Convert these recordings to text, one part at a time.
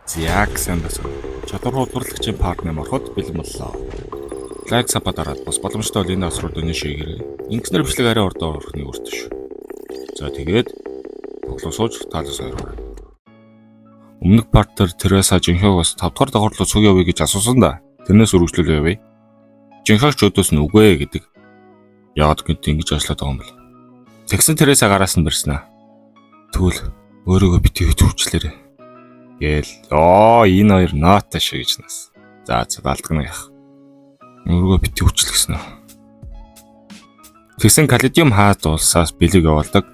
Зяг сайн байсан. Чадвар худалдагчийн part 8 ороход бэлэн боллоо. Like sub дараад бас боломжтой бол энэ асруу дөнөө шийгээрэй. Ингэснээр бичлэг арай урдаа орохны үрт шүү. За, тэгээд тоглоо сууж таалаас ойроо. Өмнөх part дээр Тереса Жинхёгоос 5 дахь давхар руу цуг явъя гэж асуусан да. Тэрнээс үргэлжлүүлээ явъя. Жинхёг ч өдөөс нь үгүй гэдэг. Яагаад гэнт ингэж ажиллаад байгаа юм бол. Тэгсэн Тереса гараас нь барьсан аа. Тэгвэл өөрийгөө битгий хөвчлээрэй. Гээл оо, энэ хоёр нота шиг гэж нас. За, даалдагна яах. Өөрийгөө битгий хүчил гэсэн үү. Тэгсэн Калидиум хаад улсаас бэлэг явуулдаг.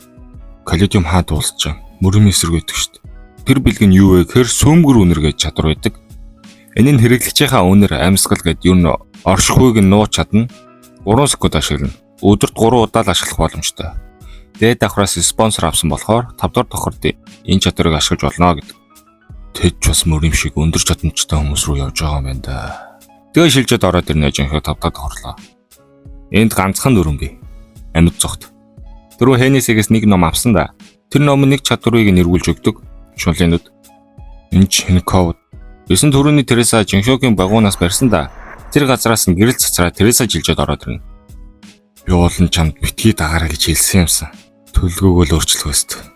Калидиум хаад улс чинь мөрөм эсрэг байдаг шүү дээ. Тэр бэлэг нь юу вэ гэхээр сүмгэр үнэр гэж чадвар байдаг. Энэ нь хэрэглэгчийнхаа үнэр, амьсгал гэд ер нь оршихуйг нь нууц чадна. 3 секунд ашиглана. Өдөрт 3 удаа л ашиглах боломжтой. Дээд давхраас спонсор авсан болохоор 5 дахь давхарт энэ чадварыг ашиглаж болно гэдэг. Тэд ч бас мөрөм шиг өндөр чадамжтай хүмүүс рүү явж байгаа юм байна да. Тэгээ шилжээд ороод ирнэ. Жинхэнэ 5 дахь давхарлаа. Энд ганцхан дүрэн бий. Амьд зогт. Түрүү Хеннисигээс нэг ном авсан да. Тэр ном нэг чадварыг нэрвүүлж өгдөг. Шулын нүд. Энэ ч Хинков. Есөн түрүүний Тереса Жинхёгийн багуунаас барьсан да. Тэр газараас нь гэрэл цацраа Тереса жилжээд ороод ирнэ. Би уулын чамд битгий дагаарай гэж хэлсэн юмсан. Төлгөөгөө л өөрчлөх өст.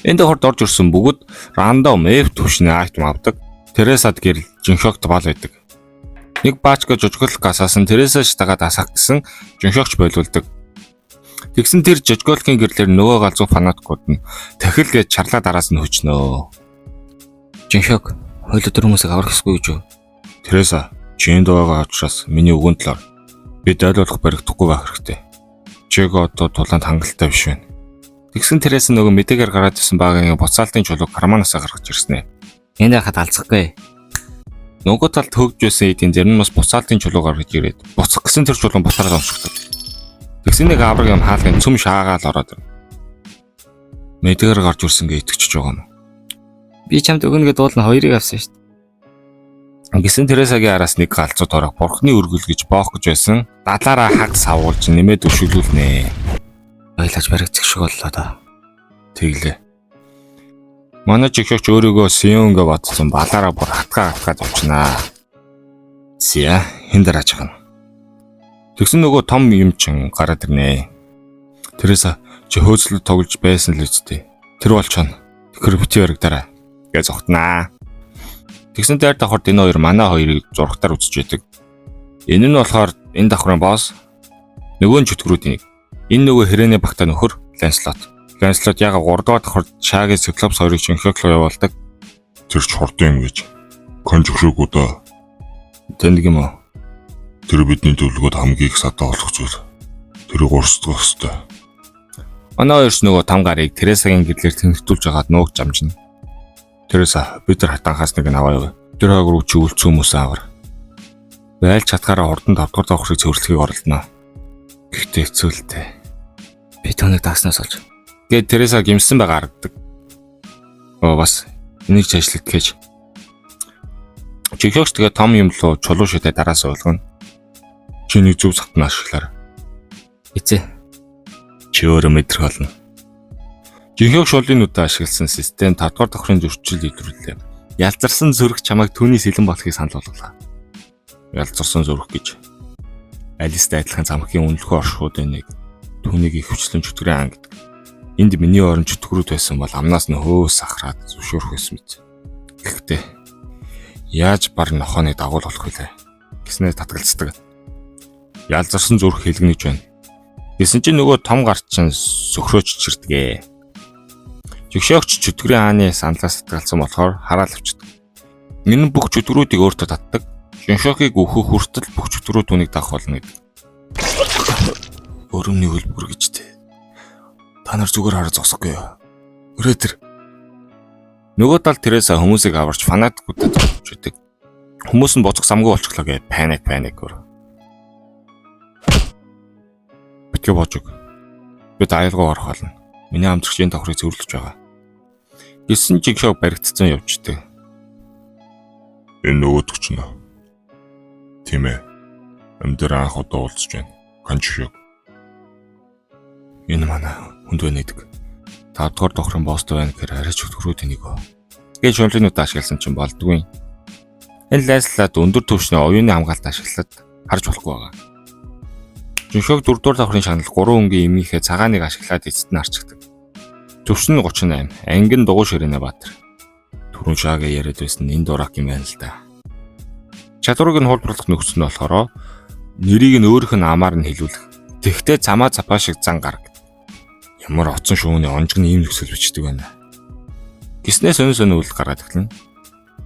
Энэ давхарт орж ирсэн бүгд random F түвшний item авдаг. Тересад гэрэл, Жинхёгт бал байдаг. Нэг баачка жожголох гасаас нь Тереса шатагаад асах гэсэн Жинхёгч болиулдаг. Тэгсэн тэр жожголкийн гэрлээр нөгөө галзуу фанатикууд нь тахил гэж чарлаа дараас нь хөчнөө. Жинхёг, хойлоо тэр хүмүүсийг аврах ёсгүй гэж юу? Тереса, чи энд байгаа учраас миний үгэн талаар бид аль болох баригдахгүй байх хэрэгтэй. Чиг одоо тулаанд хангалттай биш байна. Тэгсэн Тереса нөгөө мэдээгээр гараад ирсэн багийн буцаалтын чулууг карманаасаа гаргаж ирсэн ээ. Энэ хахад алцахгүй. Нөгөө талд хөгж байсан эдийн зарим нь бас буцаалтын чулуу гаргаж ирээд буцах гэсэн тэр чулуун буцаараа онцгдог. Тэгсэн нэг авраг юм хаалгын цөм шаагаал ороод ирнэ. Мэдээгээр гарч ирсэн гэ итгэж байгаа юм. Би чамд өгнө гэдээ уулна хоёрыг авсан шүү дээ. Гисэн Тересагийн араас нэг галзуу дорог бурхны өргөл гэж боох гэж байсан. Далаараа хаг савуулж нэмээд өшөглүүлнэ. Ойлаж баригдах шиг боллоо да. Тэглээ. Манай жигшогч өөрийгөө Сионгээ бодсон балаараа бүр хатгаа хатгаад явчихнаа. Зя, хэн дарааж байгаа юм. Тэгсэн нөгөө том юм чин гараад ирнэ. Тереса, чи хөөцлөд тоглож байсан л үсттэй. Тэр бол чон. Тэгэхээр бити баригдаарай гэж зогтнаа. Тэгсэн дээр давхарт энэ хоёр манай хоёрыг зурагтаар үзэж байдаг. Энэ нь болохоор энэ давхрын босс, нөгөө нь чөтгөрүүдийн нэг. Энэ нөгөө хэрээний багтаа нөхөр Ланслот. Ланслот яга 3 дугаар давхарт Шагийн Циклопс хоёрыг Жинхёг руу явуулдаг. Тэр ч хурдан юм гэж. Кон зөвшөөргүй доо. Таньдаг юм уу? Тэр бидний төлөвлөгөөд хамгийн их садаа болох зүйл. Тэрийг урсдах ёстой. Манай хоёрч нөгөө там гарыг Тересагийн гэрлээр тэнхтүүлж хагаад нуугч амжина. Тереса, бид нар хатанхаас нэг нь аваа яв. Тэр хойг руу чи үлдсэн хүмүүсээ авар. Байлж чадхаараа хурдан 5 дугаар давхрыг цэвэрлэхийг оролдоно. Гэхдээ хэцүү л дээ. Би түүнийг дааснаас олж. Гээд Тереса гимсэн байгаа харагддаг. Оо, бас энийг ч ажиллах гэж. Жинхёгч тэгээ том юм луу чулуу шидэ дараас уулгана. Чи нэг зөв сатна ашиглаарай. Эцээ. Чи өөрөө мэдрэх болно. Жинхёг шулын нүдэ ашигласан систем 5 дугаар давхрын зөрчил илрүүллээ. Ялзарсан зүрх чамайг түүний сэлэн болохыг санал болголоо. Ялзарсан зүрх гэж. Алистай адилхан замхгийн үнэлэхүй оршихуйд нэг түүнийг их хүчлэн чөтгөрийн хаан гэдэг. Энд миний орон чөтгөрүүд байсан бол амнаас нь хөөс сахраад зөвшөөрөх байсан мэт. Гэхдээ яаж бар нохооны дагуул болох вүлээ гэснээр татгалздаг. Ялзарсан зүрх хэлгэнэж байна. Гэсэн чинь нөгөө том гар чинь сөхрөөч чирдэгэ. Жигшөөгч чөтгөрийн хааны саналаас татгалзсан болохоор хараал авчдаг. Энэ нь бүх чөтгөрүүдийг өөртөө татдаг. Жиншөөхийг өөхөх хүртэл бүх чөтгөрүүд түүнийг дагах болно гэдэг. Өрөмний хөлбөр гэж тэ. Та нар зүгээр хараа зогсохгүй юу? Өрөө тэр. Нөгөө тал Тереса хүмүүсийг аварч фанатикуудад зогсож байдаг. Хүмүүс нь буцах самгүй болчихлоо гэ panic panic гөр. Битгий божиг. Бид аюулгүй гарах болно. Миний амтрагч энэ давхрыг цэвэрлэж байгаа. Гэсэн жигшоог баригдсан явждаг. Энэ нөгөөдөг ч нэ. Тийм ээ. Амьдар анх удаа уулзж байна. Конжшог. Энэ манай хүнд байна гэдэг. 5 дугаар давхрын бостой байна гэхээр арай ч өтгөрүүд энийг. Гэж шунлын нүд ашигласан чинь болдгүй. Энэ Ланслот өндөр түвшний оюуны хамгаалалт ашиглаад харж болохгүй байгаа. Жинхёг дөрөвдүгээр давхрын шагнал 3 өнгийн эмийнхээ цагааныг ашиглаад эцэст нь арчигдаг. Төвшин нь 38, анги нь дугуй ширэнэ баатар. Түрүүн шаага яриад байсан энэ дурак юм байна л да. Чадварыг нь хуулбарлах нөхцөл нь болохоор нэрийг нь өөрийнх нь амаар нь хэлүүлэх. Тэгтээ цамаа цапаа шиг зан гарг. Ямар оцсон шүүний онжиг нь ийм нөхцөл бичдэг байна. Гиснээ сонь сонь үйл гаргаад эхэлнэ.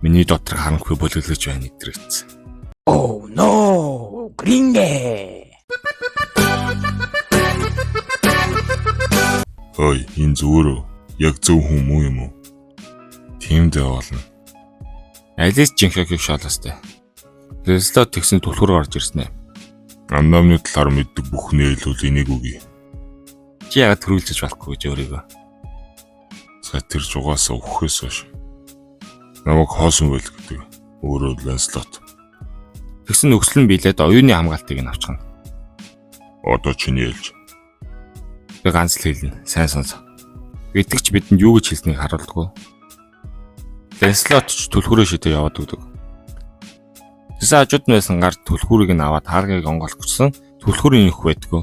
Миний дотор харанхуй бүлэглэж байна эдгэрэгдсэн. Oh no, gringe! Ой, энэ зүгээр үү? Яг зөв хүн мүү юм уу? Тийм дээ болно. Алис Жинхёгийг шоолоостой. Лэнслот тэгсэн түлхүүр орж ирсэн ээ. Андамны талаар мэддэг бүхнээ хэлвэл энийг үгүй. Чи яагаад төрүүлж болохгүй гэж өөрийгөө. Сая тэр жугаасаа өгөхөөс хойш. Намайг хоосон байл гэдэг. Өөрөө Ланслот. Тэгсэн нөхцөл нь биелээд оюуны хамгаалтыг нь авчихна. Одоо чиний ээлж. Би ганц л хэлнэ. Сайн сонс. Гэдэг ч бидэнд юу гэж хэлснийг харуулдаггүй. Лэнслот ч түлхүүрээ шидэ яваад өгдөг. Тэсэн хажууд нь байсан гар түлхүүрийг нь аваад харгийг онгойлгох гэсэн түлхүүрийн нөх байдгүй.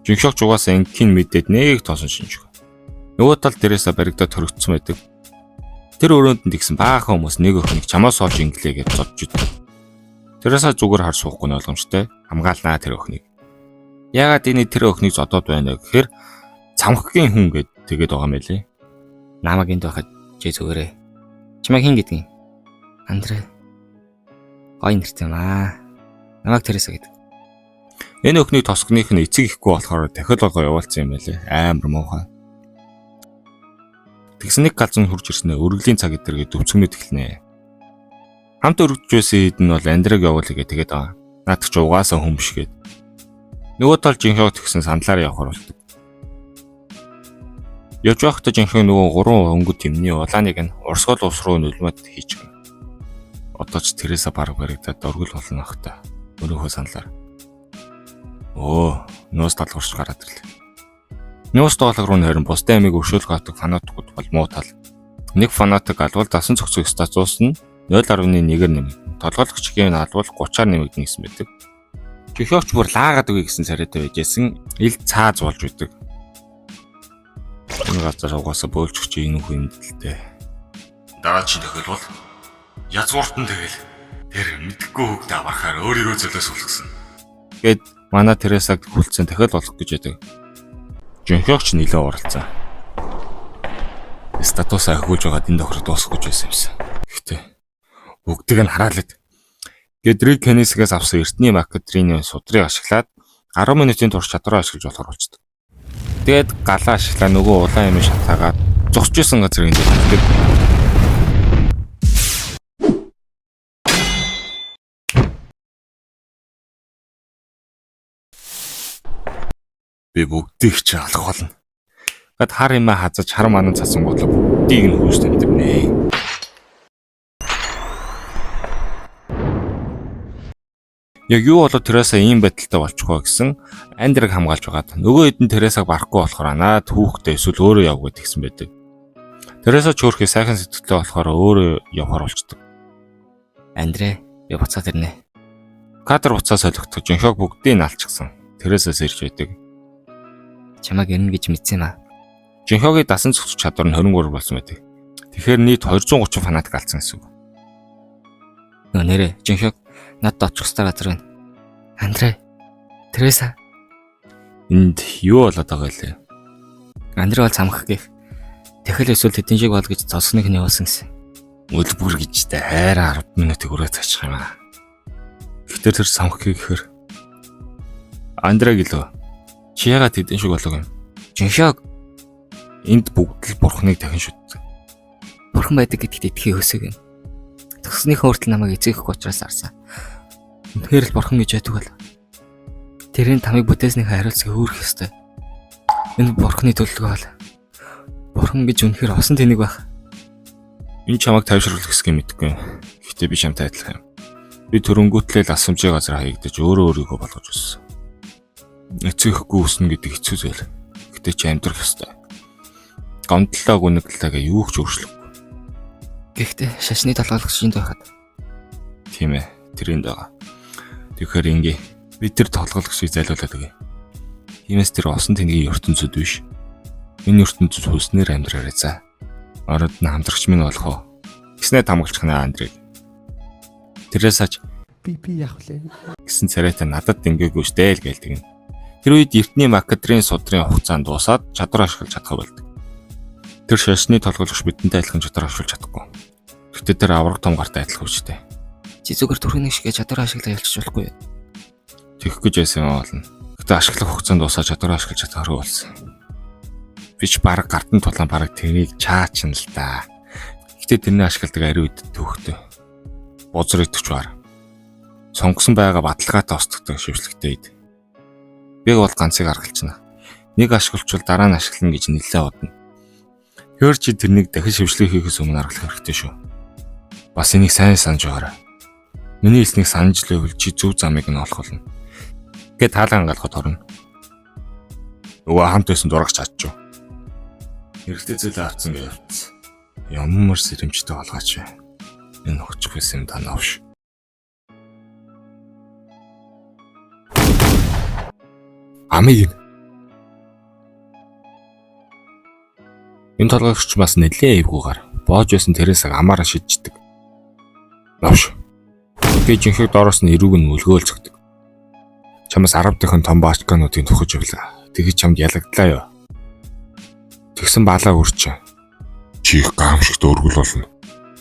Жинхёгч угаасаа ингийн мэдээд нэг тоосон шинжиг. Нөгөө тал дээрээсээ баригдаад төрөгдсөн байдаг. Тэр өрөөнд нь тэгсэн баахан хүмүүс нэг охиныг чамаас олж инглээ гэж зодж идэв. Тэрээсээ зүгээр хар суухгүй нь ойлгомжтой. Хамгаалнаа тэр охиныг. Яагаад энэ тэр охиныг зодоод байна вэ гэхээр цамхгийн хүн гэд тэгээд байгаа юм байлээ. Намайг энд байхад чи зүгээрээ. Чамайг хэн гэдгийг? Андре. Гоё нэртэй юм аа. Намайг Тереса гэдэг. Энэ охиныг тосгоных нь эцэг ихгүй болохоор дахил болгоо явуулсан юм байлээ. Амар муухай. Тэгсэн нэг галзуу хурж ирснээр өргөлийн цаг эдэргээ төвцгмэд эхэлнэ. Хамт өргөдөж байсан хэд нь бол Андрэг явуулъя гэ тэгээд байгаа. Наадах ч угаасаа хүн биш гээд. Нөгөө тал Жинхёг тэгсэн сандлаар явахар болдог. Явж байхдаа Жинхёг нөгөө гурван өнгөт юмны улааныг нь урсгал ус руу нулимат хийчихнэ. Одоо ч тэрээсээ бараг баригдаад дөргөл болно ах та. Өөрөөхөө саналаар. Өө, нуус талгуурч гараад ирлээ. Нуус доолго руу нойрон бусдын амийг өршөөлөх хатаг фанатикууд бол муу тал. Нэг фанатик албал дасан цогцог статус нь 0.1-ээр нэмэгдэнэ. Толгойлогчгийн албал 30-аар нэмэгдэнэ гэсэн байдаг. Жихөөгч бүр лаагаад өгье гэсэн царайтай байжсэн ил цааз болж өгдөг. Энэ газар угаасаа бөөлжөгч энэ хүн юм дэлтэй. Дараа чи тохиолбол язгуурт нь тэгэл тэр мэдхгүй хүүхдээ авахаар өөрийгөө зөлөөс үлгсэн. Гэт манай Тересаг хүлцэн дахиад болох гэж байдаг. Жинхёгч нилээ уралцсан. Статусаа ахиулж байгаад энэ тохирог дуусгах гэж байсан юмсан. Гэхдээ бүгдийг нь хараалаад Гэдрийг Кенисгээс авсан эртний Макадрины судрыг ашиглаад 10 минутын турш чадвараа ашиглаж болохоор болчдөг. Тэгээд галаа ашиглаа нөгөө улаан юм шатаагаад зогсож исэн газрыг энэ тавьдаг. Би бүгдийг чи алах болно. Гэт хар юмаа хазаж хар манан цасан бодлоо бүгдийг нь хүүс тэмдэрнэ. Яг юу болоод Тереса ийм байдалтай болчих вэ гэсэн Андрэг хамгаалж байгаад нөгөө хэд нь Тересаг барахгүй болохоор анаа түүхтэй эсвэл өөрөө яв гэж тэгсэн байдаг. Тереса ч хөөрхий сайхан сэтгэлтэй болохоор өөрөө явахар болчдөг. Андре, би буцаад ирнэ. Кадр буцаа солигдох Жинхёг бүгдийг нь алчихсан. Тересаас ирж байдаг. Чамайг ирнэ гэж мэдсэн юм аа. Жинхёгийн дасан зохицох чадвар нь 23 болсон байдаг. Тэгэхээр нийт 230 фанатик алдсан гэсэн үг. Нөө нэрэ, Жинхёг надад очих ёстой газар байна. Андре, Тереса, Энд юу болоод байгаа вэ? Андре бол цамхаг гэх. Тэхэл эсвэл тэдэн шиг бол гэж зосныг нь явуулсан гэсэн. Үлбүр гэжтэй хайраа 10 минутыг өрөө цаачих юм аа. Гэхдээ тэр самхгийг гэхэр Андре гэлөө. Чи яагаад тэдэн шиг болоог юм? Жинхёг Энд бүгд л бурхныг дахин шүтдэг. бурхан байдаг гэдэгт итгэхийг хүсэг юм. Төгснийхөө хүртэл намайг эцэг ихгүй учраас арсан. Үнэхээр л бурхан гэж байдаг бол тэрийн тамыг бүтээснийхээ хариуцлагыг өөрөх ёстой. Энэ бурханы төлөвлөгөө бол бурхан гэж үнэхээр осон тэнэг байх. Энэ чамайг тайвшруулах хэсгийг мэдэхгүй юм. Гэхдээ би чамтай адилхан юм. Би төрөнгүүтлээ л асамжийн газар хаягдаж өөрөө өөрийгөө болгож өссөн. Эцэг ихгүй өснө гэдэг хэцүү зүйл. Гэхдээ чи амьдрах ёстой. Гомдлоо гүнэглээгээ юу ч өөрчлөхгүй. Гэхдээ шашны толгойлогч энд байхад Тийм ээ, тэр энд байгаа. Тэгэхээр ингээ бид тэр толгойлогчийг зайлуулад өгье. Тиймээс тэр осон тэнгийн ертөнцид биш. Энэ ертөнцид хүснээр амьдраарай за. Ород нь хамтрагч минь болох уу? Гэснээ тамгалчих наа Андрийг. Тэрээс аж Би би яах вэ? гэсэн царайтай надад дэнгээгүй штэ л гээл тэгнэ. Тэр үед эртний Макадрын судрын хугацаанд дуусаад чадвар ашиглаж чадах болдог. Тэр шашны толгойлогч бидэнтэй адилхан чадвар ашиглаж чадахгүй. Гэхдээ тэр авраг том гартай адилхан хүчтэй. Чи зүгээр төрхний шиг чадвар ашиглаа ялчих болохгүй юу? Тэгэх гэж байсан юм болно. Гэхдээ ашиглах хугацаанд дуусаад чадвар ашиглаж чадахааргүй болсон. Би ч баг гартан тулаан бараг тэрийг чаачин л да. Гэхдээ тэрний ашигладаг ариу үд төвхтөө. Бузар идэвч бар. Сонгосон байгаа баталгаатай устгдаг шившлэгтэй ид. Би бол ганцыг аргалчна. Нэг ашиглавчвал дараа нь ашиглана гэж нэлээ удна. Хөр чи тэрнийг дахин шившлэг хийхээс өмнө аргалах хэрэгтэй шүү. Бас энийг сайн санаж байгаарай. Миний хэлснийг санаж лээвэл чи зөв замыг нь олох болно. Гэ таалан хангалахад орно. Нөгөө хамт байсан зурагч чадчих. Хэрэгтэй зүйлээ авцсан гэж явцсан. Ямар сэрэмжтэй болгооч вэ? Энэ очих байсан юм даа новш. Амиг. Энэ толгойгч бас нэлээ эвгүйгээр боож байсан тэрээс амаараа шидчихдэг. Новш. Би жинхэг доороос нь эрүүг нь мөлгөөл цогдөг. Чамаас 10 дахин том баачкануудыг тухаж явлаа. Тэгэхэд чамд ялагдлаа юу? Тэгсэн балаа үрч. Чи их гамшигт өргөл болно.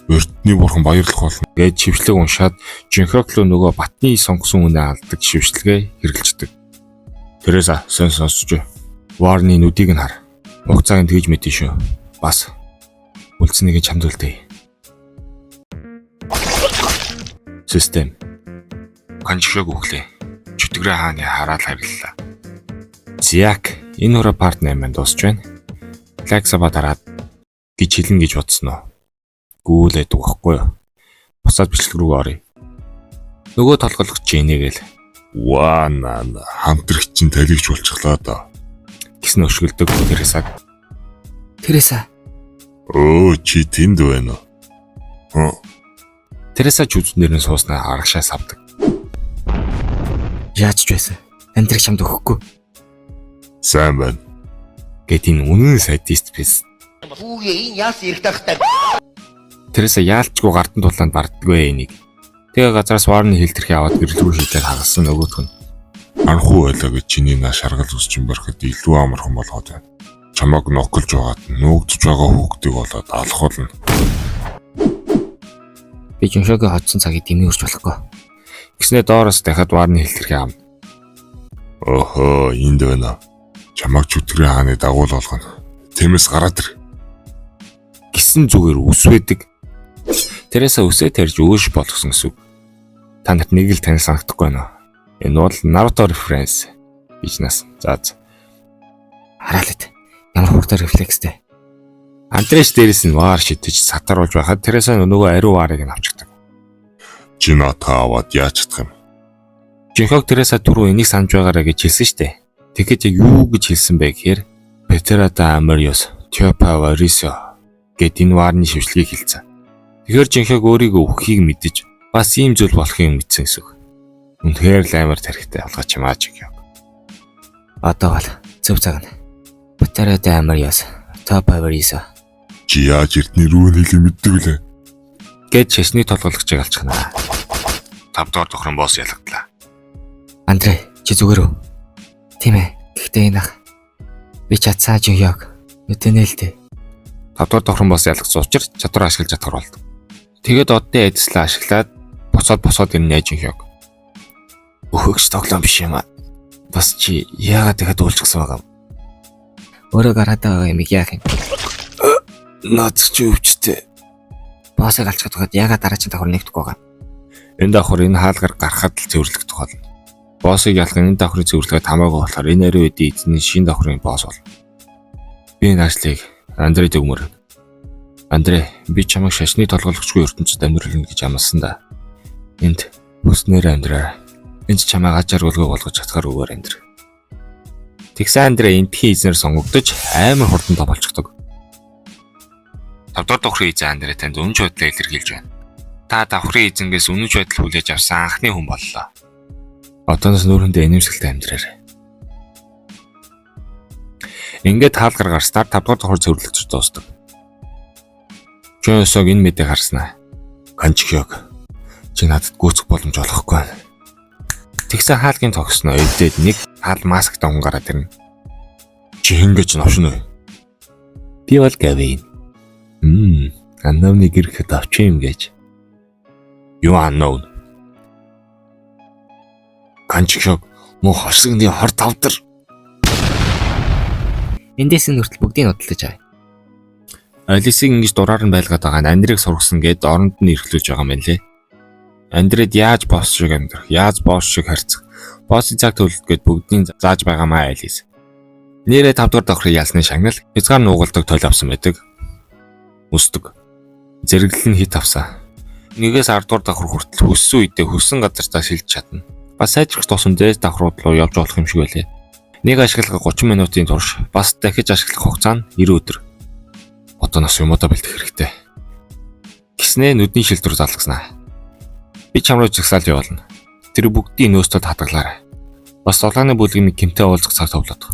Эрдний бурхан баярлах болно. Гээд шившлэг уншаад Жинхёклөө нөгөө Батны сонгосон үнэ алдаг шившлэгээ хэрэгжилдэг. Тэрээс сон сонсч. Варны нүдийг нь хар. Хугацааг нь тэгж мэдэн шүү. Бас үлдсэнийг чамд үлдээе. Систем. Конжишог өглөө. Чөтгөрөө хааны хараал хариллаа. Зяк энэ хураа парт 8-нд дуусч байна. Лайк саба дараад гэж хэлнэ гэж бодсон уу? Гүйлээд байхгүй юу? Буцаад бичлэг рүү оръё. Нөгөө толгойлогч инээгээл Ваа наа хамтрагч чинь талигч болчихлоо доо. гэсэн өшгөлдөг Тересаг. Тереса, Өө чи тэнд байна уу? Тереса чүзэн дээр нь сууснаа арагшаа савдаг. яаж ч байсан. Андрийг чамд өгөхгүй. Сайн байна. Гэт энэ үнэн садист биш. Хүүгээ энэ яас эрх тахтай. Тереса яалчгүй гардан тулаанд барддаггүй энийг. Тэгээ газраас Варны хилтерхий аваад гэрэл рүү шийдээд хагалсан нөгөөх нь. Анхуу байлаа гэж чиний наа шаргал ус чинь барихад илүү амархан болгоод байна. Чамааг ноколж байгаад нуугдж байгаа хүүхдийг болоод алах болно. Би Жиншогийн хоцсон цагийг дэмий өрч болохгүй. Гэснээ доороос дахиад Варны хилтерхий авна. Охоо энд байна. Чамааг чөтгөрийн хааны дагуул болгоно. Тиймээс гараад ир. Гисэн зүгээр ус байдаг. Тереса үсээ тарьж өөш болгосон гэсэн үг. Та нарт нэг л танил санагдахгүй байна уу? Энэ бол Naruto reference бизнес. За за. Хараалт. Ямар хурдан рефлекстэй. Андреш дээрээс нь ваар шидэж сатааруулж байхад Тереса нөгөө ариу ваарыг нь авчигдаг. Чи наатаа аваад яаж чадах юм? Жинхог Тереса түрүү энийг санаж байгаарэ гэж хэлсэн штэ. Тэгэхэд яг юу гэж хэлсэн бэ гэхээр Петерада Амариус, Теопа Варисо гэд энэ ваарны шившлэгийг хэлсэн. Тэгэхээр Жинхог өөрийгөө үххийг мэдэж бас ийм зүйл болохыг мэдсэн гэсэн үг. Үнэхээр л амар тархитай болгооч юм аа Жинхог. Одоо бол зөв цаг нь. Батарейтай амар яс. Топ Аварисо. Чи яаж эрдний рүүн хэлийг мэддэг лээ? Гэт шашны толгойлогчийг алчихна. 5 дугаар тохирон босс ялагдлаа. Андрей, чи зүгээр үү? Тийм ээ. Гэхдээ энэ ах би чадсан Жинхёг. Нүдэнэ л дээ. 5 дугаар тохирон босс ялгсан учраас чадвар ашиглаж чадхаар болдог. Тэгээд одны эдслээ ашиглаад буцаад ирнэ Жинхёг. Өхөгч тоглоом биш юм аа. Бас чи яагаад дахиад уулзсан байгаа юм? Өөрөө гараад байгаа юм яах юм? Наад чи өвчтэй. Боссыг алчихад байгаад яагаад дараагийн давхар нэгдэхгүй байгаа юм? Энэ давхар энэ хаалгаар гарахад л цэвэрлэгдэх болно. Боссыг ялах энэ давхрын цэвэрлэгээд хамаагүй болохоор энэ ариун эдийн эзний шинэ давхрын босс болно. Би энэ ажлыг Андред өгмөр. Андрей, би чамайг шашны толгойлогчгүй ертөнцид амьдрална гэж амласан да. Энд хүснээр амьдраа. Энд чамайг аж аргалгүй болгож чадхаар өгөөр амьдр. Тэгсэн Андрей энтхийн эзнэр сонгогдож амар хурдан тоо болчихдог. Тавдугаар давхрын эзэн Андрей танд үнэнч байдлаа илэрхийлж байна. Та давхрын эзэнгээс үнэнч байдал хүлээж авсан анхны хүн боллоо. Одооноос нүүрэндээ инээмсэглэлтэй амьдраарай. Ингээд хаалгаар гарснаар тавдугаар давхар цэвэрлэгдэж дуустдаг. Чонсог энэ мэдээг харснаа. Канчхёг чи надад гүйцэх боломж олохгүй байна. Тэгсэн хаалгын тогсноо өвдөд нэг хаал масктай хүн гараад ирнэ. Чи хэн гэж новшно вэ? Би бол Гавин. Аннамны гэрхэд авчих юм гэж. Юу unknown? Канчхёг мөн хорсгны хор тавдар. Эндээс нь хүртэл бүгдийг нь худалдаж авъя. Алисыг ингэж дураар нь байлгаад байгаа нь Андрийг сургасан гээд оронд нь эрхлүүлж байгаа юм байна лээ. Андред яаж босс шиг амьдрах, яаж босс шиг харьцах, боссын цаг төлөлт гээд бүгдийг зааж байгаа маа Алис. Нэрээ 5 дугаар давхрын ялсны шагнал хязгаар нуугалдаг тойл авсан байдаг. Өсдөг. Зэрэглэл нь хит авсан. Нэгээс 10 дугаар давхар хүртэл хүссэн үедээ хүссэн газартаа шилж чадна. Бас сайжрах тусам дээд давхрууд руу явж болох юм шиг байлээ. Нэг ашиглах 30 минутын турш бас дахиж ашиглах хугацаа нь 90 өдөр. Одооноос юмудаа бэлдэх хэрэгтэй. Гиснээ нүдний шилдвэр залгаснаа. Би чам руу жагсаал явуулна. Тэр бүгдийн нөөцөд хадгалаарай. Бас долооны бүлгийн кимтэй уулзах цаг товлоод.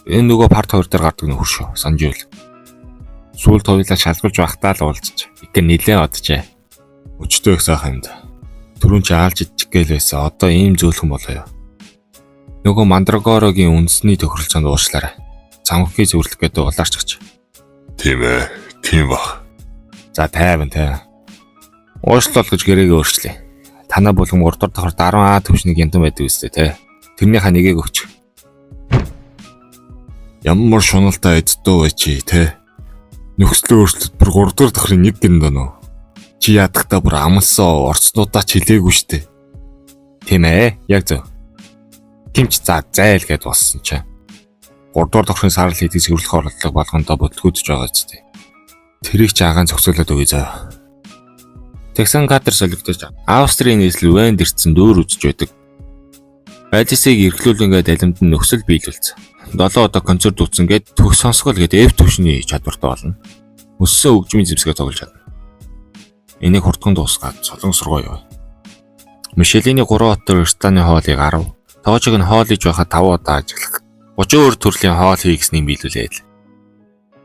Энэ нөгөө парт 2 дээр гардаг нөхөр шүү. Санаж байл. Сүүлд хоёулаа шалгуулж байхдаа л уулзч. Их нилээн оджээ. Өчтөө их сайхан юм да. Түрүүн чи аалж идчих гээл байсан. Одоо ийм зөөлхөн болоо юу. Нөгөө Мандрагорогийн үндэсний тохиролцоонд уучлаарай. Цамхгийг зөвөрлөх гэдэг улаарч. Тийм ээ. Тийм баг. За 50 50. Уушлал гэж гэрээгээ өөрчлөе. Танаа булгам 3 дугаар давхар 10А төвшнийг яндан байдаг үстэй те. Тэрнийхээ нэгийг өгч. Ямар шуналтай эддөө вэ чи те. Нөхцлийн өөрчлөлт бүр 3 дугаар давхрын нэг гин дөө нөө. Чи ядахтаа бүр амлсан орцнуудаа ч хэлээгүй штэ. Тийм ээ. Яг зөв. Кимч за зайл гэд болсон чинь. 3 дугаар давхрын саарл хийдгийг цэвэрлэх орлого болгондоо бүтлгүүдж байгаа зү. Тэрийг чи агаан зохицуулаад өгье заа. Тэгсэн кадр солигдож Австрийн нийслэл Венд ирсэн дүүр үзэж байдаг. Алисыг эрхлүүлэнгээ далимд нь нөхцөл биелүүлсэн. 7 удаа концерт үзсэн гээд төгс сонсгол гээд F түвшний чадвартай болно. Өссөн хөгжмийн зэвсгээ тоглож чадна. Энийг хурдхан дуусгаад солонгос руу яваа. Мишелийн 3 хотор рестораны хоолыг 10, тоожиг нь хоол иж байхад 5 удаа ажиглах. 30 өөр төрлийн хоол хий гэснийг биелүүлээд.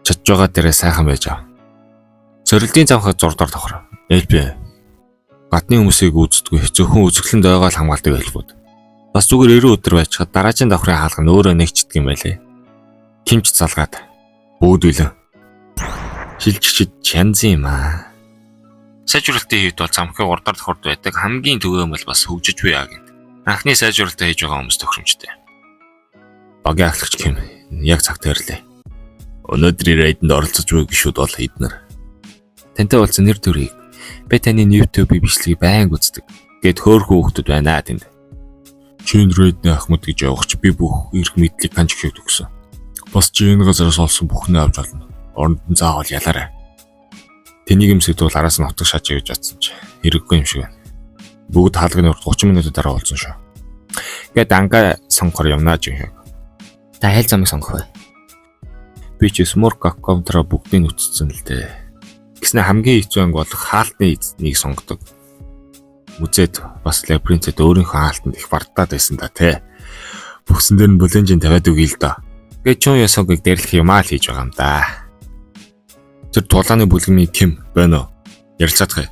Чадж байгаа дээрээ сайхан байж ав. Сорилтын замхад 6 дугаар давхар. LP. Гадны хүмүүсийг үүздэггүй зөвхөн үзэглэн дойгоол хамгаалдаг элбүүд. Бас зүгээр 90 өдөр байцгаад дараагийн давхрын хаалга нь өөрөө нэгчдэг юм байлээ. Кимч залгаад Бүгд үлэн. шилжигчд чанзын юм аа. Сайжруулалтын хувьд бол замхын 3 дахь давхарт байдаг хамгийн төгөөмөл бас хөгжиж буй агент. Анхны сайжруулалтаа хийж байгаа хүмүүс тохиромжтой. Багийн ахлагч Ким яг цагт ирлээ. Өнөөдрийн рейдэнд оролцож буй гишүүд бол эднэр. Тантай уулзсан нэр төрийг би таны YouTube-ийн бичлэгийг байнга үздэг. Гэт хөөхөн хүүхдүүд байна тэнд. Чин рейдний ахмад гэж явахч би бүх эрх мэдлийг канчхийг төгсөн. Бас чи энэ газараас олсон бүхнээ авч олно. Оронд нь заавал ялаарай. Тэнийг юмсэд бол араас нь утга шааж гэж бодсон чи хэрэггүй юм шиг байна. Бүгд хаалганы урд 30 минутын дараа уулзсан шүү. Гэт ангаа сонгохоор явнаа жин. Та аль замыг сонгох вэ? Би чи Smurk.com-троо бүгдийг нүцсэн л дээ. Гэснэ хамгийн хэцүү анги болох хаалтны эзнийг сонгодог. Мүзээд бас лабиринтэд өөрийнхөө хаалтанд их бардаад байсан да те. Бүхсэн дээр нь бүлэнжин тавиад өгье л доо. Гэт Чон Ясогийг дэрлэх юм аа л хийж байгаа юм да. Тэр тулааны бүлгэмийн ким байна уу? Ярилцаадах.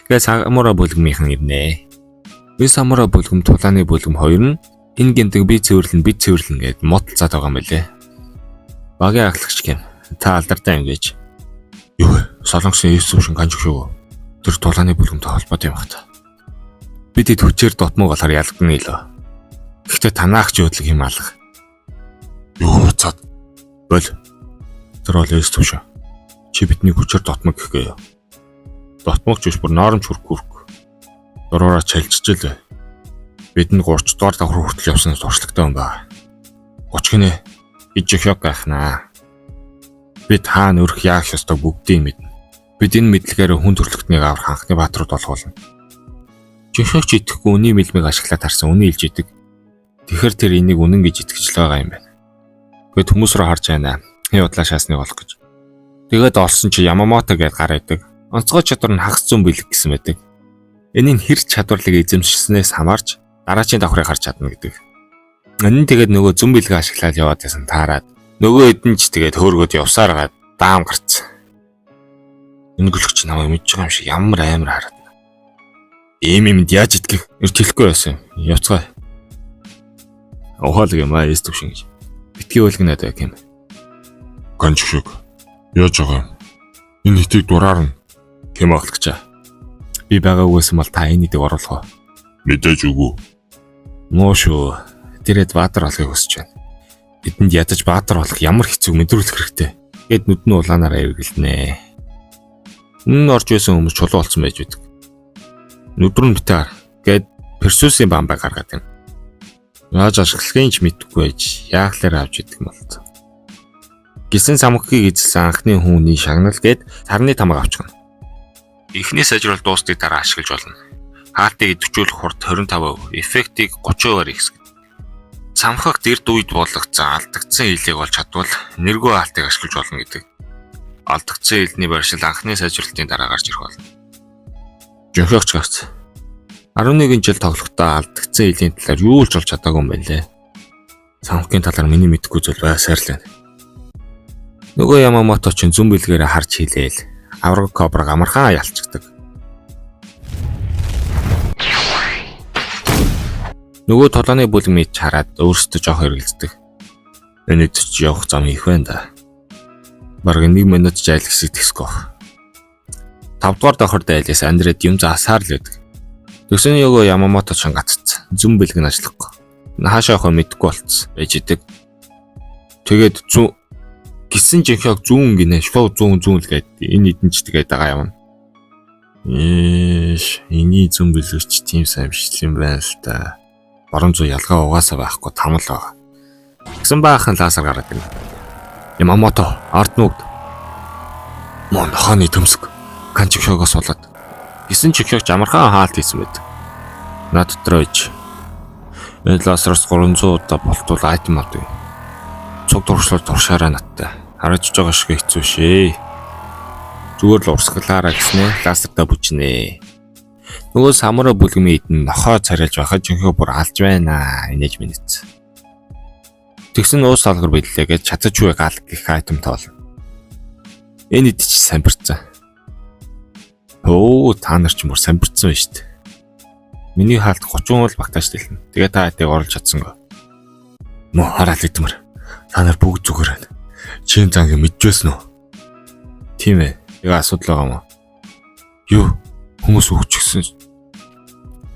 Гээ Самура бүлгэмийнхэн ирнэ. Би Самура бүлгэм тулааны бүлгэм хоёр нь энэ гиндэг би цэвэрлэн би цэвэрлэн гэд муудалцаад байгаа юм байлээ. Багийн ахлагч ким та алдартай юм гэж. Юу вэ? Солонгосын Есүс шин ганч шүү. Тэр тулааны бүлгэмтэй холбоотой юм хата. Бид хэд хүчээр дотмог болохоор ялгдана илөө. Гэхдээ танаагч хөдлөг юм алга. Юу цаад. Бол. Тэр бол Есүс түвшин. Чи бидний хүчээр дотмог гэхгүй юу? Дотмогч биш бүр норомч хүрх хүрх. Дураараа чалжчихлээ. Бидэнд 3 дугаар давхар хүртэл явсан туршлагатай юм байна. 30 гинэ. Гэж жохиог гайхнаа. Бид хаана өрх яах ёстой бүгдийг мэднэ. Бид энэ мэдлэгээр хүн төрөлхтнийг аврах анхны бааtruуд болох болно. Жохиогч итгэхгүй үний мэлмиг ашиглаад харсан үний илж идэг. Тэгэхэр тэр энийг үнэн гэж итгэж л байгаа юм байна. Гэт хүмүүс рүү харж байна. Хин удлаа шаасныг олох гэж. Тэгээд олсон чи Ямамото гэдээ гар идэг. Онцгой чадвар нь хагас зүүн бэлэг гэсэн байдаг. Энэ нь хэр чадварлыг эзэмшснээс хамаарч дараачийн давхрыг харж чадна гэдэг. Энэ нь тэгээд нөгөө зүүн бэлгээ ашиглаад яваад байсан таарад. Нөгөө хэд нь ч тэгээд хөөргөд явсаар гаад даам гарцсан. Энэ гөлөгч намайг мэдж байгаа юм шиг ямар амар хараад. Ийм юмд яаж итгэх? Ирч хэлэхгүй байсан юм. Явцгаая. Ухаалаг юм аа, эс төвшин гэж. Битгий үлгэнэ даа юм. Ганч шиг. Яаж байгаа юм? Энэ хитийг дураарна. Ким ахлагчаа. Би байгаагүйсэн бол та энэ хэдийг оруулах уу? Мэдээж үгүй. Муу шүү. Тэрэд баатар болохыг хүсэж байна. Бидэнд ядаж баатар болох ямар хэцүүг мэдрүүлэх хэрэгтэй. Гэт нүд нь улаанаараа эргэлнэ. Өмнө нь орж байсан хүмүүс чулуу болсон байж байдаг. Нүд рүү битээр гэд Персюсийн бамбай гаргаад байна. Яаж ашиглахыг ч мэдэхгүй байж яахлаар авч идэг юм болцсон. Гисэн самхгийг эзэлсэн анхны хүмүүний шагнал гэд сарны тамга авчихна. Эхний сайжруул дуустыг дараа ашиглаж болно. Хаалтыг идэвхжүүлэх хурд 25%, эффектийг 30%-аар ихсгэнэ. Самхагт эрд үед болгоцсон алдагдсан хилийг олж чадвал нэргүй хаалтыг ашиглаж болно гэдэг. Алдагдсан хилний барьшил анхны сайжруулалтын дараа гарч ирэх болно. Жинхэгч гарц. 11 жил тоглохдоо алдагдсан хилийн талаар юу ч олж чадаагүй юм байна лээ. Самхгийн талаар миний мэдэхгүй зүйл байсаар л байна. Нөгөө Ямамото ч зүүн бэлгээрээ харж хилээл. Авраг кобраг амархан ялцдаг. Нөгөө толооны бүлэг мэдж хараад өөрсдөө жоох эргэлздэг. Энэ ч явах зам их байна да. Бараг 1 минут жайл хэсэг тэгсгүй баг. 5 дугаар давхар дайлаас Андред юм заасаар л байдаг. Тэгсэн нөгөө Ямамото ч гаццсан. Зүүн бэлэг нь ажиллахгүй. Хаашаа явахаа мэдэхгүй болцсон байж идэг. Тэгээд зүүн гисэн жинхэг зүүн гинэ шоу зүүн зүүн л гээд энэ эдэн ч тэгээд байгаа юм. Ээш, эний зүүн бэлэгч тийм сайн биш юм байна л та. Баруун зүү ялгаа угаасаа байхгүй там л байгаа. Тэгсэн баахан ласар гараад ирнэ. Ямамото ард нүгд. Мон хааны төмсг. Канчиг шогоос болоод гисэн чигшогч амархан хаалт хийсэн байд. Над дотор иж. Энэ ласраас 300 удаа болтвол айтем авдаг. Цуг туршлаар туршаараа надтай. Харагдж байгаа шиг хэцүү шээ. Зүгээр л урсгалаараа гэснээ ласертаа бүжнэ. Нөгөө самурай бүлгмийн эдэн нохоо царайлж байхад жинхэнэ бүр алж байна. Инээж минэц. Тэгсэн уус салгар бэллээ гэж чадаж үе гал гэх айтем тоолно. Энэ эд чи самбирцсан. Өө та нар ч мөр самбирцсан байна шүү дээ. Миний хаалт 30 бол багтааж дэлнэ. Тэгээ та хэдийг оруулж чадсангүй. Мө хараал идмэр. Та нар бүгд зүгээр байна. Чин занг мэдчихсэн үү? Тийм ээ. Тэгээ асуудал байгаа юм уу? Юу? Хүмүүс өгчихсэн.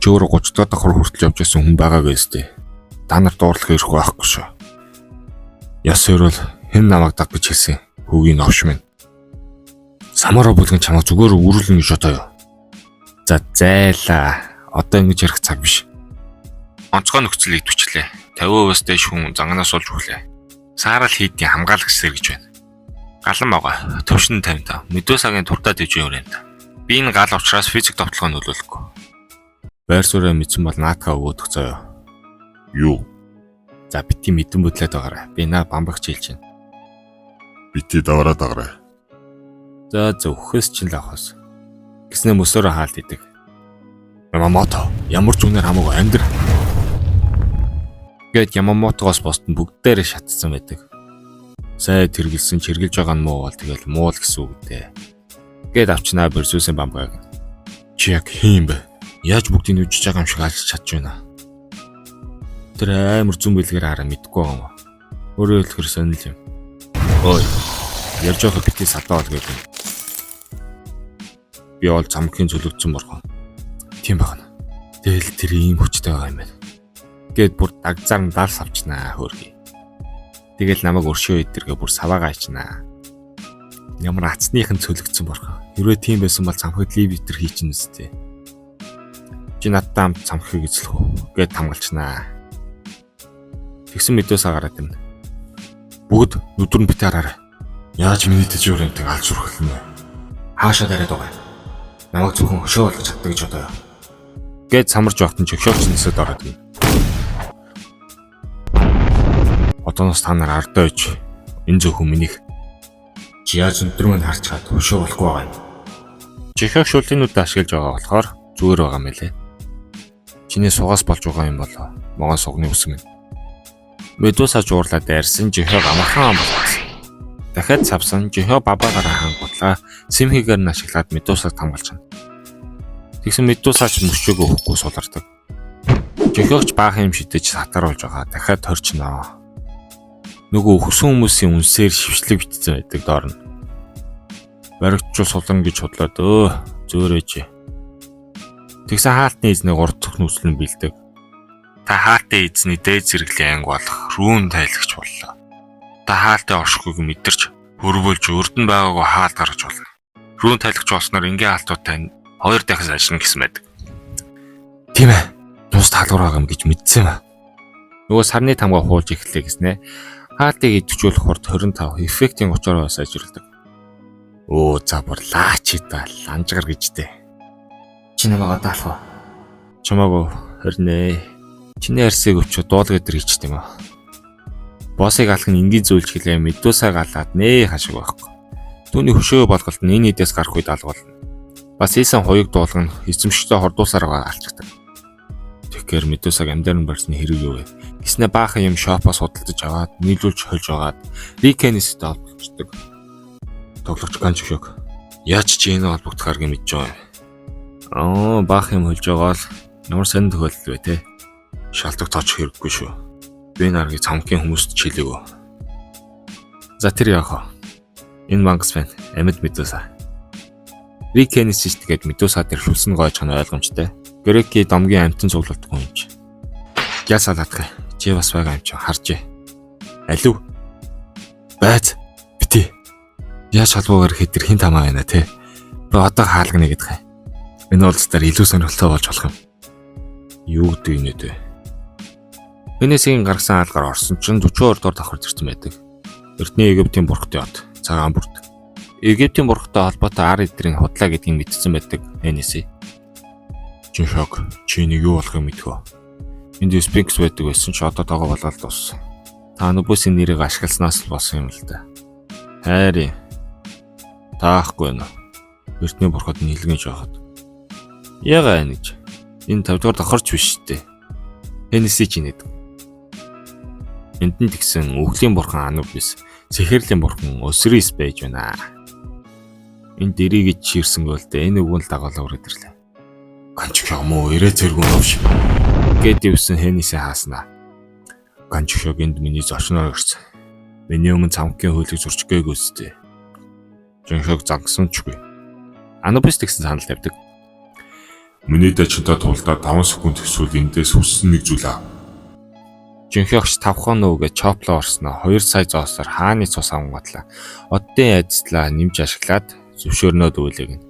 Чи өөрөө 30 дахь давхар хүртэл явж байсан хүн байгаа гэстэй. Та нар дуурлах эрх байхгүй шүү. Яс өрөөл хэн намайг даг гэж хэлсэн. Хүүгийн новш минь. Самара бүлгэн чамайг зүгээр өрүүлнэ гэж бодоё. За зайлаа. Одоо ингэж ярих цаг биш. Онцгой нөхцөл идэвхжлээ. 50%-аас дээш хүн занганаас олж өглөө. Саарал хийдийн хамгаалагч сэргэж байна. Галан байгаа. Төвшин 55. Медусагийн туртаа дэвжин өрөөнд. Би энэ гал учраас физик довтлогоо нөлөөлөхгүй. Байр сууриа мэдсэн бол наатгаа өгөөдөх заяа. Юу? За бити мэдэн бүтлээд байгаарай. Би наа бамбагч хэлж байна. Бити давраад агарай. За зөвхөөс чинь л авахас. Гэснээ мөсөөрөө хаалт идэг. Ямамото ямар ч үнээр хамаагүй амьдр. Гээд Ямамотогоос босд нь бүгдээрээ шатцсан байдаг. Сай тэргэлсэн чиргэлж байгаа нь муу бол тэгэл муу л гэсэн үг дээ. Гээд авчнаа Берсүсийн бамбааг. Чи яг хийм бэ? Яаж бүгдийг нүжиж байгаа юм шиг алж чадж байна. Тэр амар зүн бэлгээр хараа мэдгүй байгаа юм. Өөрөөр хэлэхээр сонирл юм. Ой. Ярьж байгаа бити салаа бол гэдэг. Би бол замгийн цөлөгдсөн борхон. Тийм байна. Тэгэл тэр ийм хүчтэй байгаа юм байна. Гээд бүр дагзар нь дарс авчнаа хөөргий. Тэгэл намайг өршөө идэргээ бүр саваага ачнаа. Ямар ацсных нь цөлөгдсөн борхон. Хэрвээ тийм байсан бол цамхаг лив итер хийчихнэ үстэй. Чи надтай хамт цамхгийг эзлэх үү гэд хамгалчнаа. Тэгсэн мэдөөсөө гараад ирнэ. Бүгд нүдэр нь битээ хараарай. Яаж миний тэжүүр юмтыг алж хүрхлэн вэ? Хаашаа дараад байгаа юм? Намайг зөвхөн хөшөө болгож чаддаг гэж бодоё. Гэт самарч байхад нь чөкшөөгч нисэд ороод ирнэ. Одооноос та нар ардаа иж. Энэ зөвхөн минийх. Чи яаж өндөр мань харж чад хөшөө болохгүй байгаа юм. Чихэг шүлгэнүүд ашиглаж байгаа болохоор зүгээр байгаа юм лээ. Чиний сугаас болж байгаа юм болоо. Могон сугны үс минь. Медуса жуурлаа дайрсан Жихэг амархан амбалсан. Дахиад савсан Жихэг бабаагаараа хангуудлаа. Симхигээр нь ашиглаад Медусаг хамгаалж чана. Тэгсэн Медусаач мөчөөгөө өгөхгүй сулардаг. Жихэгч баахан юм шидэж сатааруулж байгаа. Дахиад торчноо. Нөгөө өөхсөн хүмүүсийн үнсээр шившлэг битсэн байдаг доор нь. Баригдчул сулран гэж худлаад өө зөөрөөж. Тэгсэн хаалтны эзний 3 дахь нөхцөл нь бэлдэг. Та хаалтын эзний дээд зэрэглэлийн анги болох рүүн тайлагч боллоо. Та хаалтын оршихуйг мэдэрч хөрвүүлж урд нь байгаагүй хаалт гаргаж болно. Рүүн тайлагч болсноор энгийн хаалтууд тань хоёр дахин сайшна гэсэн байдаг. Тийм ээ. Тус таалгуур байгаа юм гэж мэдсэн юм аа. Нөгөө сарны тамгаа хуулж эхлэе гэснэ. Хаалтыг идэвхжүүлэх хурд 25, эффектийн 30-оор сайжруулдаг. Өө за бүр лаач да ланжгар гэж дээ. Чи намайг одоо алах уу? Чамаагүй хорнэ. Чиний арсыг өвчөө дуулга өдр хийчт юм аа. Боссыг алах нь энгийн зүйлч гэлээ Медусаг алаад нээ хашиг байхгүй. Түүний хөшөө болголт нь энэ эдээс гарах үед алга болно. Бас ийсэн хуйг дуулган эзэмшигчдээ хордуулсаар байгаа алчдаг. Тэгэхээр Медусаг амьдаар нь барьсны хэрэг юу вэ? Гиснэ баахан юм шопоос худалдаж аваад нийлүүлж хольж агаад Рикенестэй холбогддог. Тоглогч Ганчшог. Яаж чи энэ холбогдохоор гэж мэдэж байгаа юм. Аа, баах юм хольж байгаа л ямар сонин тохиолдол вэ те? Шалтгаан тооч хэрэггүй шүү. Би наргийг цамхгийн хүмүүст чилээгөө. За тэр яах вэ? Энэ мангас байна. Амьд Медуса. Рикенесис тэгээд Медуса дээр шүлсэн гойж хана ойлгомжтой. Грекийн домгийн амтан цуглуулдаг хүн юм чи. Ясаа латга. Чи бас байгаа юм чи харжээ. Алив. Байц. Бити. Яаж холбоогоор ирэхэд тэр хин тамаа байна те. Би одоо хаалгана гэдэг юм. Энэ уулзалтаар илүү сонирхолтой болж болох юм. Юу гэдэг юм бэ? Венесийн гаргасан хаалгаар орсон чинь 42 дугаар давхар зэрсэн байдаг. Эртний Египтийн бурхны хот цагаан бүрт. Египтийн бурхтай холбоотой ар эдрийн худлаа гэдгийг мэдсэн байдаг Венеси. Чин шок. Чи нэг юу болохыг мэдэх үү? Энд Спинкс байдаг байсан ч одоо тоогоо болоод дууссан. Та Анубисын нэрийг ашигласнаас л болсон юм л да. Хайр. Таахгүй нэ. Эртний бурхад нь хэлгэн жоохот. Яга байна гэж. Энэ 5 дугаар давхарч биш үү? Хенеси чи нэдэг. Энд нь тэгсэн өвглийн бурхан Анубис, сэхэрлийн бурхан Осирис байж байна. Энд дэрийг чирсэн гол дээ энэ үгэн л дагуулаа үрээд ирлээ. Ганч юм уу ирээ цэргүн новш. Гэт ивсэн Хенеси хааснаа. Ганч энд миний зочноор ирсэн. Миний өмнө цамхгийн хуулийг зурч гээгүй үстэй. Жинхэг загсан ч үгүй. Анубис тэгсэн санал тавьдаг. Миний дажинтай тулдаа 5 секунд эсвэл эндээс хүссэн нэг зүйл ав. Жинхэгч тавхан нүүгээ чоплоо орсноо 2 сая зоосоор хааны цус авангатлаа. Оддын айдслаа нэмж ашиглаад зөвшөөрнөө дүүлэг нь.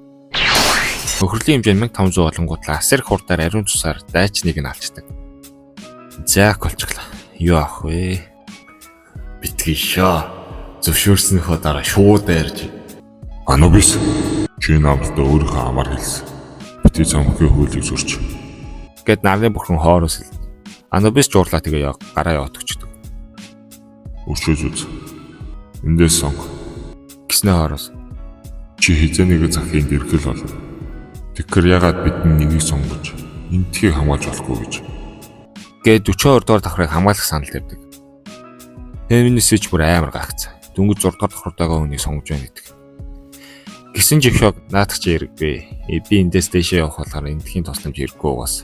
Хохирлын хэмжээ 1500 болонгуудлаа асар их хурдаар ариун цусаар дайчныг нь алчдаг. Зяак болчихлоо. Юу авах вэ? Битгий шоо. Зөвшөөрснийхөө дараа шууд дайрж. Анубис чи намтай өөрийнхөө амар хэлсэн. Бити цамхгийн хуулийг зөрч. Гэт нарны бурхан хоороос л Анубис жуурлаа тэгээ яа гараа яваад өчтдөг. Өршөөж үз. Эндээс сонг. Гиснэ хоороос. Чи хизээ нэг захын дэрхэл болно. Тэгэхээр ягаад бидний нэгийг сонгож энтхийг хамгаалж болохгүй гэж. Гээд 42 дугаар давхрыг хамгаалах санал тавьдаг. Хэмнэсэж бүр амар гагцсан. Дөнгөж 6 дугаар давхарт байгаа хүнийг сонгож байна гэдэг. Гисэн жившог наадах чи хэрэггүй. Би эндээс дэшээ явах болохоор энтхийн тусламж хэрэггүй угаас.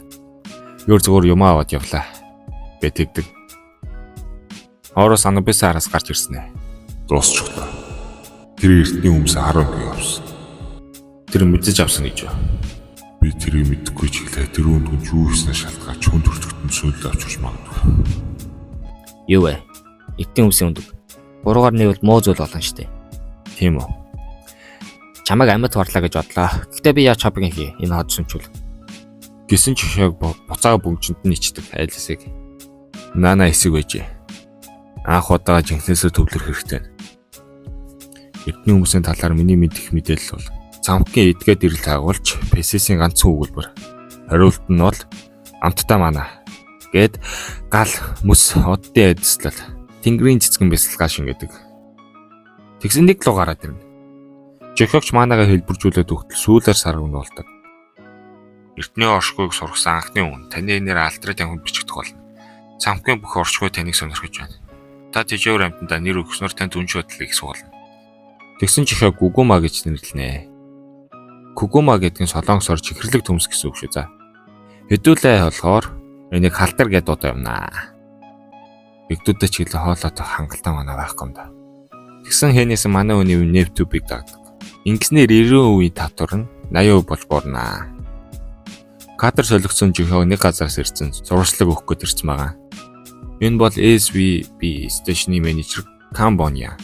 Өөр зүгээр юм аваад явлаа. Бэ тэгдэг. Ороос Анубис араас гарч ирсэн ээ. Дуусчихлаа. Тэр эртний хүмүүс 10 өнгийг авсан. Тэр мэдэж авсан гэж юу? Би тэрийг мэдэхгүй ч гэлээ тэр үндгэн юу хийснээр шалтгаалж хүн төрөлхтөнд сүйдэл авч ирж магадгүй. Юу вэ? Эртний хүмүүсийн өндөг. Буруугаар нийвэл муу зүйл болно штэ. Тийм үү? Чамайг амьд варлаа гэж бодлоо. Гэхдээ би яаж чамайг хий? Энэ хад сүнчүүл. Гисэн жишээг буцаага бөмбөчөнд нь ичдэг айлсыг. Нана хэсэг байжээ. Анх удаага жинхнээсээ төвлөрөх хэрэгтэй. Эртний хүмүүсийн талаар миний мэдих мэдээлэл бол цамхгийн эдгээд ирэл таагуулж Песесийн ганцхан өгүүлбэр. Хариулт нь бол амттай мана. Гэт гал мөс оддын айдслал тэнгэрийн цэцгэн бясалгаа шин гэдэг. Тэгсэн нэг луу гараад ирнэ. Жохиогч манагаа хэлбэржүүлээд өгтөл сүүлээр саргын болдог. Эртний оршихуйг сургасан анхны үн таны нэр алдрын танхимд бичигдэх болно. Цамхгийн бүх оршихуй таныг сонирхож байна. Та тэжээвэр амьтандаа нэр өгснөөр танд үнэ шөдлийг сугална. Тэгсэн чихээ Гүгүма гэж нэрлэнэ. Гүгүма гэдэг нь солонгосоор чихэрлэг төмс гэсэн үг шүү за. Хэдүүлээ болохоор энийг халтар гэдээ дуудаа юмнаа. Игдүүдээ ч гэлээ хоолойтой хангалттай манаа байхгүй юм да. Тэгсэн хэнээс манай хүний Нэвтүбийг дагдаг. Ингэснээр 90% татвар нь 80% болж буурнаа. Кадр солигдсон жихөө нэг газараас ирсэн сурвалжлаг өгөх гээд ирсэн байгаа. Энэ бол SVB station-ы менежер Камбония.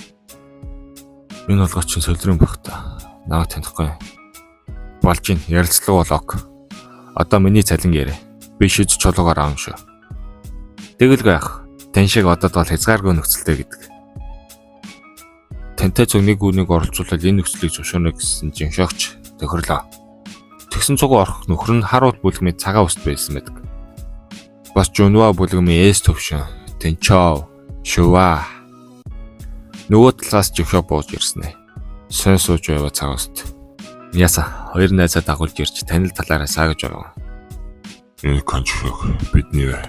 Энэ болгоч чинь солирын байх та. Наваа танихгүй. Болж ин ярилцлага бол ок. Одоо миний цалин яриа. Би шид чулуугаар аавна шүү. Тэгэлгүй яах. Тань шиг одод бол хязгааргүй нөхцөлтэй гэдэг. Тантай цуг нэг үнийг оролцуулаад энэ нөхцөлийг зөвшөөрнө гэсэн жиншогч тохирлоо. Тэгсэн цуг орох нөхөр нь харуул бүлгмийн цагаан үст байсан байдаг. Бас Жунва бүлгмийн С төвшин, Тэнчоо, Шува. Нөгөө талаас жихөө бууж ирсэн ээ. Сон сууж байва цагаан үст. Яса хоёр найзаа дагуулж ирж танил талаараа саагж байгаа. Энэ кончхог бидний вэ.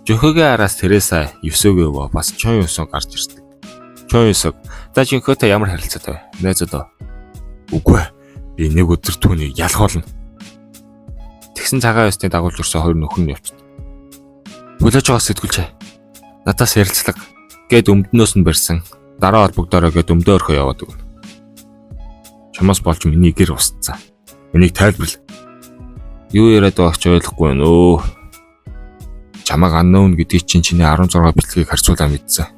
Жөхөгийн араас Тереса Юсөгөө бас Чон Юсог гарч ирдэг. Чон Юсог за жинхөөтэй ямар харилцаатай вэ? Найзууд уу? Үгүй ээ. Би нэг өдөр түүнийг ялах болно. Тэгсэн цагаан ёсны дагуулж ирсэн хоёр нөхөр нь явчихдаг. Хүлээж байгаа сэтгүүлч. Надаас ярилцлага гэд өмднөөс нь барьсан. Дараа холбогдороо гэд өмдөө орхио яваад өгнө. Чамаас болж миний гэр устцаа. Энийг тайлбарл. Юу яриад байгааг ч ойлгохгүй байна өө. Чамайг unknown гэдгийг чинь чиний 16 бичлэгийг харьцуулаа мэдсэн.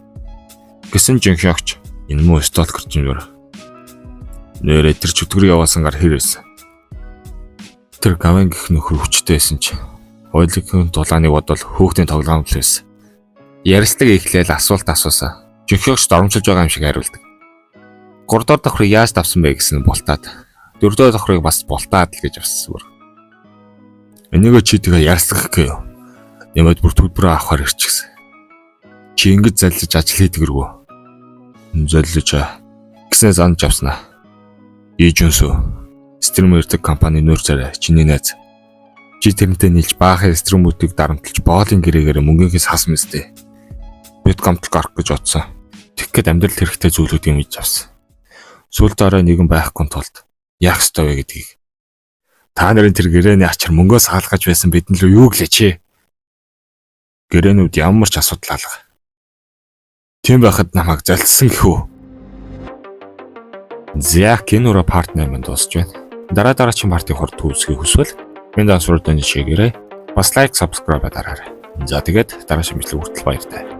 Гэсэн жинхэнэгч энэ муу stalker чинь өөр. Нэрээ тэр чөтгөр яваасан гар хэр байсан. Тэр гавэн гих нөхөр хүчтэй байсан чи. Ойлгийн дулааныг бодвол хөөхтийн тоглоом л байсан. Ярилцлага эхлээл асуулт асуусан. Жинхэнэгч доромжилж байгаа юм шиг хариулдаг. 3 дахь давхрыг яаж давсан бэ гэсэн нь бултаад. 4 дахь давхрыг бас бултаад л гэж авсан бүр. Энийгээ чи тэгээ ярилцах гээ юу? Нэмээд бүр төлбөрөө авахар ирчихсэн. Чи ингэж заллиж ажил хийдгэргүй. Заллиж гэснээр занж авснаа. Ижүнсүү. Стримердэг компани нүүр царай чиний найз. Чи тэрнтэй нийлж баахын стримүүдийг дарамтлж боолын гэрээгээр мөнгөнхөөс хассан мэт. Бид гомдол гарах гэж бодсон. Тэгэх гээд амьдрал хэрэгтэй зүйлүүд юм хийж авсан. Сүүлд орой нэгэн байхгүй тулд яах ёстой вэ гэдгийг. Та нарын тэр гэрээний ачаар мөнгөө саалгаж байсан бидэн лөө юу гэлээ чи? Гэрээнүүд ямар ч асуудал алга. Тийм байхад намайг золцсон гэхүү. Зяк энэ ураа парт 8 дуусч байна. Дараа дараагийн партыг хурд үүсгэхийг хүсвэл энэ дансруудын шигээрэй. Бас лайк, subscribe дараарай. За тэгээд дараагийн бичлэг хүртэл баяртай.